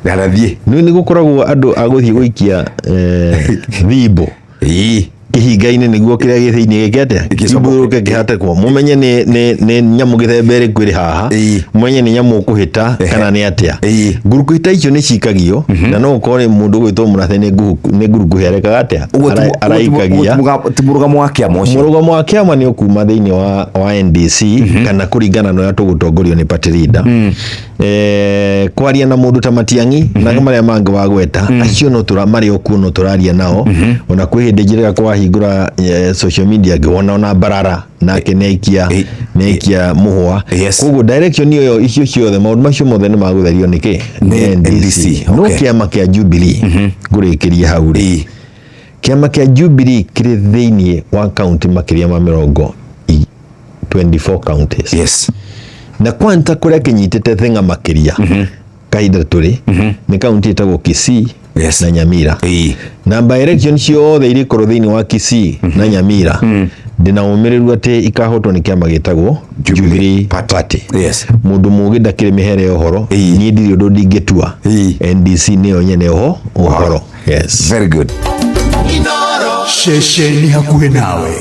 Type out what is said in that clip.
Ndanathiĩ. Nĩ gũkoragwo andũ a gũthiĩ gũikia thimbo kĩhinga-inĩ nĩguo kĩrĩa gĩ thĩinĩ gĩke atĩa? Gĩcomoke. Kĩmbũrũke kĩhatĩkwo, mũmenye nĩ nyamũ gĩthemba ĩrĩkũ ĩrĩ haha, mũmenye nĩ nyamũ ũkũhĩta kana nĩ atĩa. Ngurukuhĩta icio nĩ cikagio, na no ũkorwo nĩ mũndũ ũgwĩtwo mũrathe nĩ ngurukuhĩ arekaga atĩa? Ũguo ti Araikagia. ũguo ti mũrũgamo wa kĩama ũcio. Mũrũgamo wa kĩama nĩ ũkuma thĩinĩ wa NDC kana kũringana na ũrĩa tũgũtongorio nĩ party leader. Kwaria na mũndũ ta Matiang'i na marĩa mangĩ wagweta, acio no tũra marĩ o kuo, no tũraria nao. Ona kwĩ hĩndĩ njĩrĩga kwahingũra social media, ngĩwona ona Mbarara nake nĩaikia nĩaikia mũhwa. Koguo direction ĩyo, icio ciothe, maũndũ macio mothe nĩ magũtherio nĩkĩ? Nĩ NDC. No kĩama kĩa Jubilee, ngũrĩkĩrie hau rĩ, kĩama kĩa Jubilee kĩrĩ thĩinĩ wa kaunti makĩria ma mĩrongo 24 counties. Na kwanta kũrĩa kĩnyitĩte thing'a makĩria kahinda tũrĩ nĩ kaunti ĩtagwo Kisii na Nyamira. Na by election ciothe irĩkorwo thĩinĩ wa Kisii na Nyamira, ndĩna ũmĩrĩru atĩ ikahotwo nĩ kĩama gĩtagwo Jubilee Party. Mũndũ mũgĩ ndakĩrĩ mĩhere ya ũhoro. Niĩ ndirĩ ũndũ ndingĩtua. NDC nĩyo nyene ũhoro. Very good. Ceceni hakuhĩ nawe.